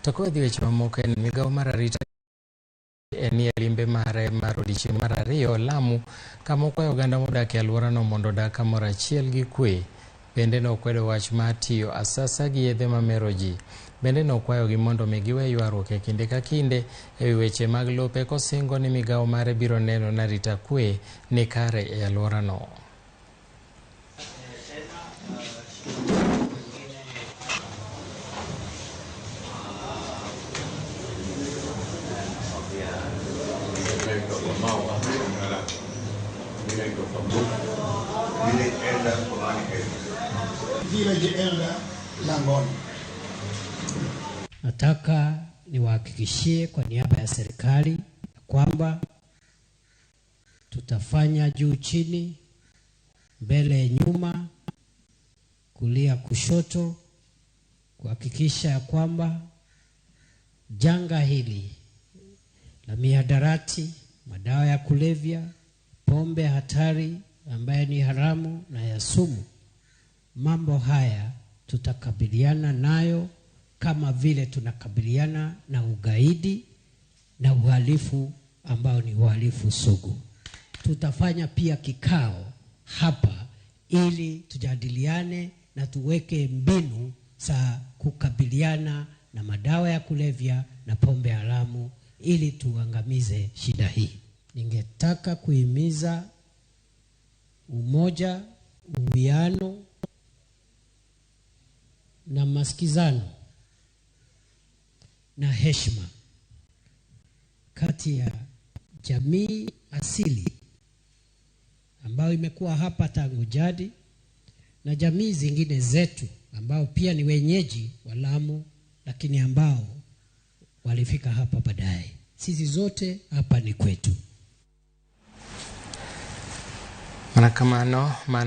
To ka wadhi weche mamoko, en migawo mar arita enie limbe mare mar odiechieng' mar ariyo Lamu, kama okwayo oganda modak e alworano mondo odag kamoro achiel gi kwe. Bende nokwedo wach mar tiyo asasa gi yedhe mamero ji. Bende nokwayogi mondo mi giwe ywaruok e kinde ka kinde e wi weche mag lope, kosingo ni migawo mare biro neno ni arita kwe ni kare e alworano. Village Elder Kolani Elder. Village Elder Langoni. Nataka niwahakikishie kwa niaba ya serikali kwamba tutafanya juu chini, mbele nyuma, kulia kushoto, kuhakikisha ya kwamba janga hili la mihadarati, madawa ya kulevya, pombe hatari ambayo ni haramu na ya sumu, mambo haya tutakabiliana nayo kama vile tunakabiliana na ugaidi na uhalifu ambao ni uhalifu sugu. Tutafanya pia kikao hapa ili tujadiliane na tuweke mbinu za kukabiliana na madawa ya kulevya na pombe haramu ili tuangamize shida hii. Ningetaka kuhimiza umoja, uwiano na masikizano na heshima kati ya jamii asili ambayo imekuwa hapa tangu jadi na jamii zingine zetu ambao pia ni wenyeji wa Lamu, lakini ambao walifika hapa baadaye. Sisi zote hapa ni kwetu. Mana kamano.